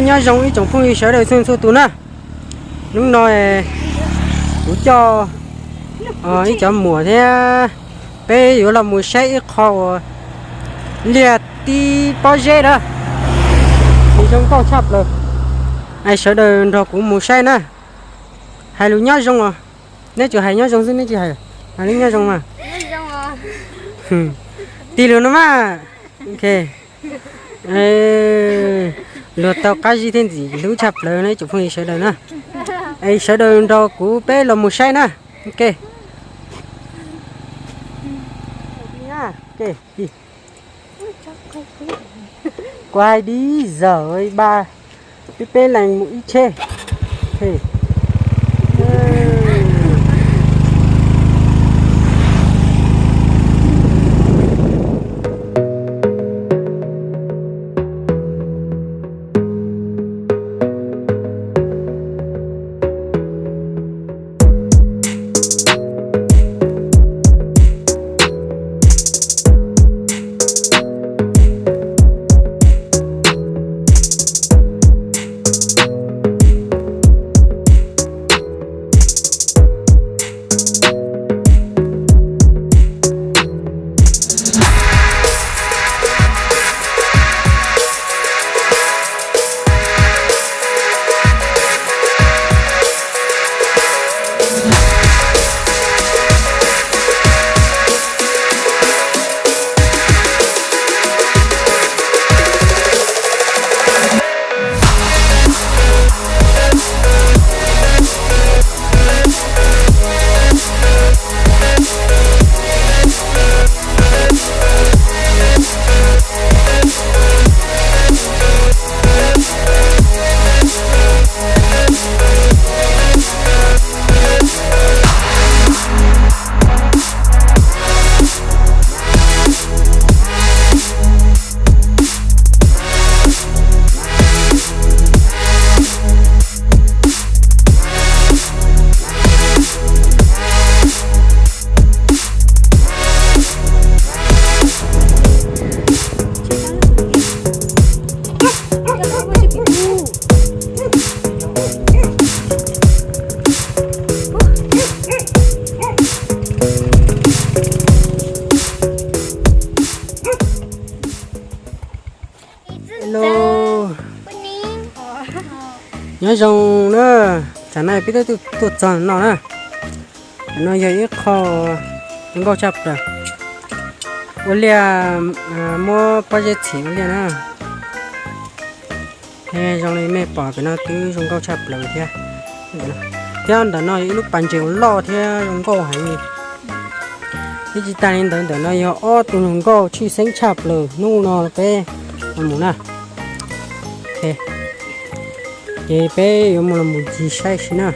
Nyob zoo ib tsoom phooj ywg sawv daws txhua txhua tus na. Hnub no kuv coj ib cov muam thiab peb yuav los mus saib ib qho uas liaj tib pob zeb na, nws zoo nkauj tshaj plaws. Es sawv daws nrog kuv mus saib na. Hais lus nyob zoo os. Neb tsuas hais nyob zoo xwb, neb tsis hais, hais lub nyob zoo mas. Tig lus no mas. Ok. Luag tau qab zib thiab ntxim hlub tshaj plaws na ib tsoom phooj ywg sawv daws na. Es sawv daws nrog kuv peb los mus saib na. Ok. Kuv hais dib zawm ba, peb peb leeg mus ib tsheb. Hello. Nyob zoo na, tsam no peb twb tuaj txog no na. No yog ib qho zoo nkauj tshaj plaws. Ua liaj, muab pob zeb txhim ua liaj na. Zoo li nej pom pem no twb zoo nkauj tshaj plaws thiab. Thiab ntawm no yog ib lub pas ntses uas loj thiab zoo nkauj heev li. Thiab tsis tas li ntawd, ntawm no yog ob tug hluas nkauj tshwj xeeb tshaj plaws hnub no peb los mus na. Ces peb yuav mus los mus ncig saib si na.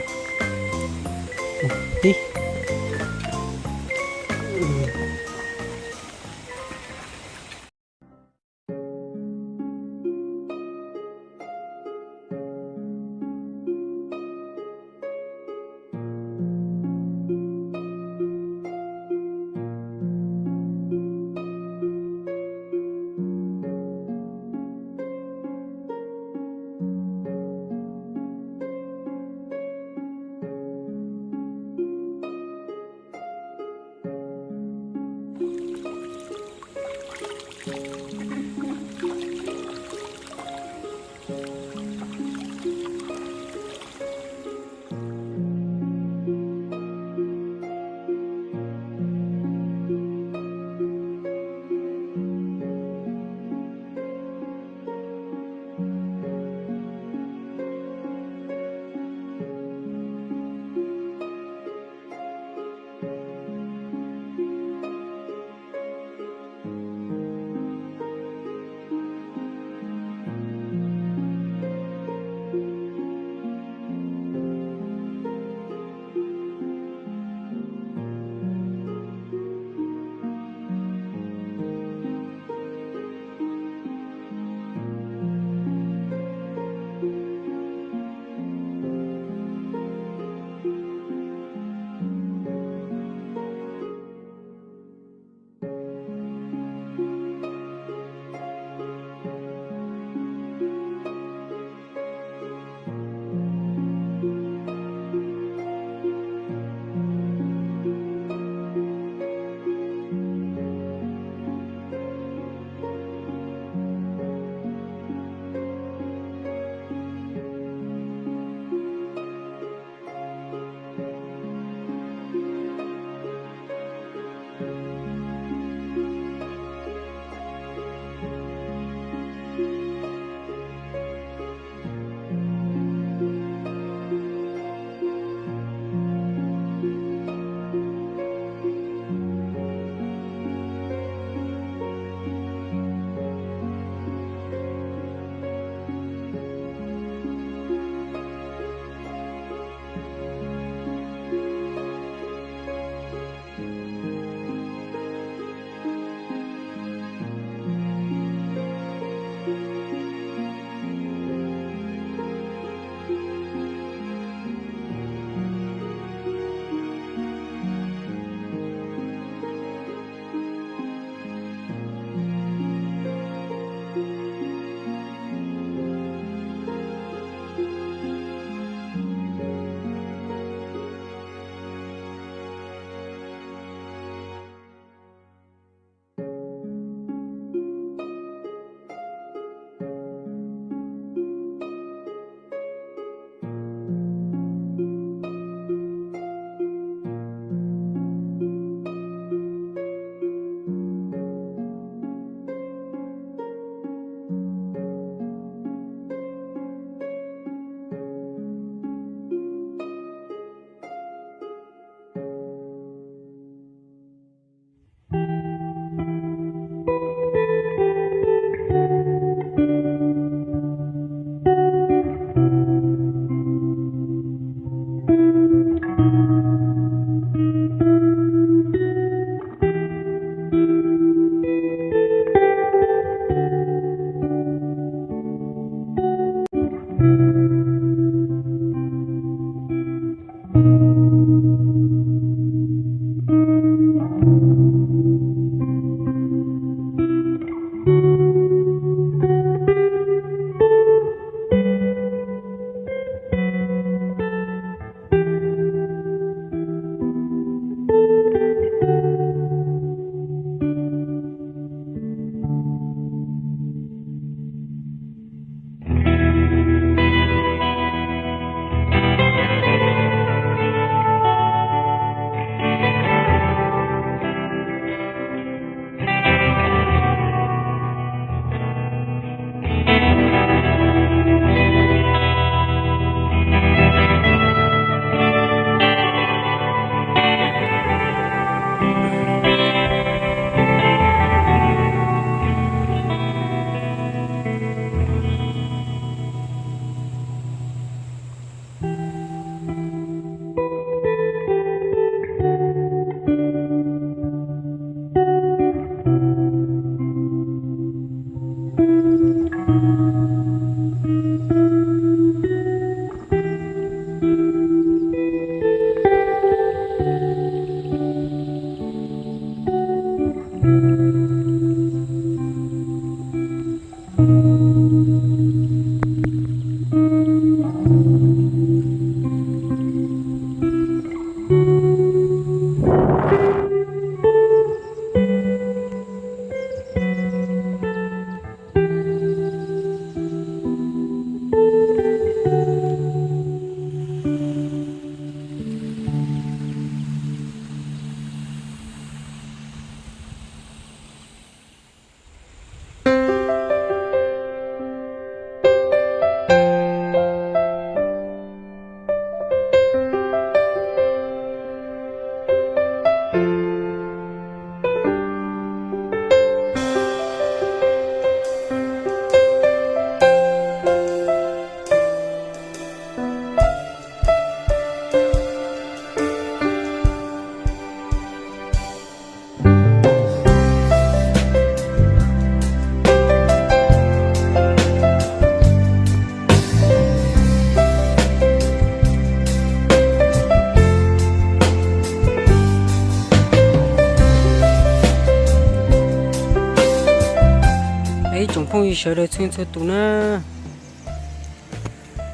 Sawv daws txhua txhua tus na,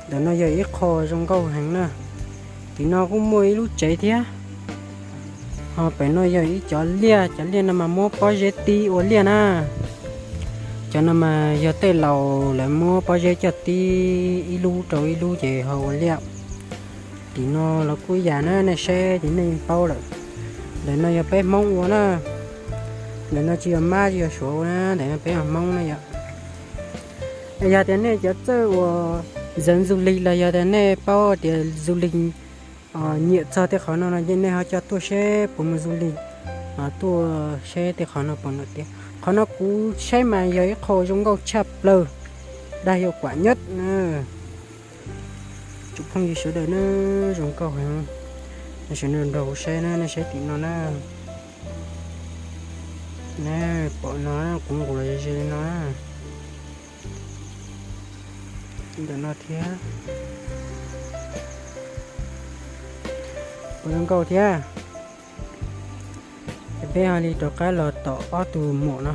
ntawm no yog ib qho zoo nkauj heev na. Tim no kuj muaj ib lub tsev thiab. Ho pem no yog ib cov liaj, cov liaj no mas muab pob zeb tib ua liaj na. Cov no mas yog tej laus lawv muab pob zeb coj tib ib lub rau ib lub ces ho ua liaj. Tim no los kuj ib yam na, nej saib ces nej yeej paub lawm. Ntawm no yog peb Hmoob ua na. Ntawm no tsis yog Mab tsis yog Suav ua na, ntawm no peb yog Hmoob na yom. Yog tias nej cov txawj uas ntxeev du lịch los yog tias nej paub tias du lịch nyiam txog tej qhov no no ces nej ho coj tuaj seb puas mus du lịch, tuaj seb tej qhov no puas nổi tiếng. Qhov no kuv saib mas yog ib qho zoo nkauj tshaj plaws, dag yau kuam nyab na. Tsoom phooj ywg sawv daws na, zoo nkauj heev. Nej sawv daws nrog kuv saib na, nej saib tim no na. Pom no kuv nqus los ze ze li no na. Ntawm no thiab. Puas zoo nkauj thiab? Ces peb ho li rov qab los tom ob tug muam no.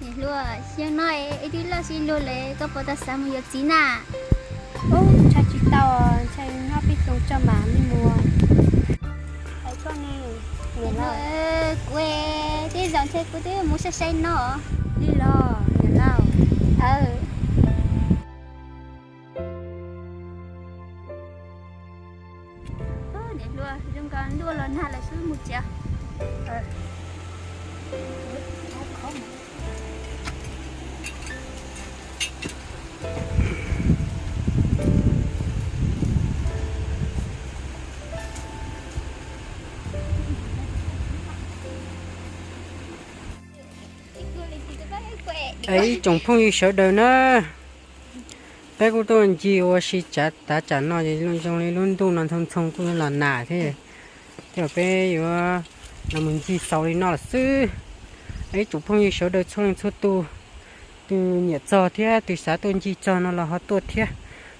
Niam hluas, xyoo no wb twb loj sib luag lawm, koj puas tau xav mus yuav txiv na? Ub, ntshai tsis tau, ntshai nyob peb xyoo tso mam li mus. Hais koj ne, niam hluas. Kuv tej zaum ntshe kuv twb mus saib saib no. Li los niam laus. Niam hluas, zoo nkaus ntuj los nag lawm xwb, mus tsev. Es ib tsoom phooj ywg sawv daws na, peb kuj tuaj ncig ua si tsav tav tsam no es zoo li lub ntuj no ntxhoo ntxhoo kuj los nag thiab, tej zaum peb yuav los mus ncig xaus li no lawm xwb. Ib tsoom phooj ywg sawv daws txhua leej txhua tus, tus nyiam txog thiab tus xav tuaj ncig txog no los ho tuaj thiab.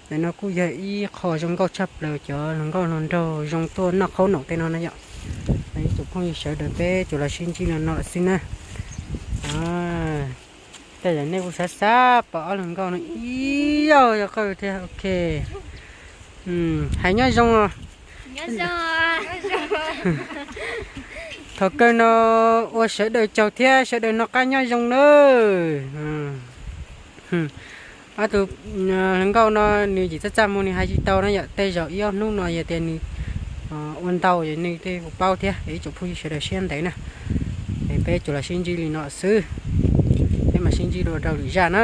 Ntawm no kuj yog ib qho zoo nkauj tshaj plaws, cov hluas nkauj hluas nraug zoo tuaj noj qhaub noom tej no na yom. Ib tsoom phooj ywg sawv daws, peb tsuas los sib ntsib no no lawm xwb na. Tej zaum nej kuj xav xav pom ob hluas nkauj no ib zaug yog qawj thiab, ok. Hais nyob zoo os. Thaum kawg no ua sawv daws tsaug thiab sawv daws noj qab nyob zoo nawb. Ob tug hluas nkauj no nws yim txaj txaj muag nws hais tsis tau na yom, tej zaum ib ob hnub no yog tias nws ua ntau es nws thiaj paub thiab. Ib tsoom phooj ywg sawv daws siab ntev na, es peb tsuas los sib ntsib li no xwb, peb mam sib ntsib dua rau lwm zaj na.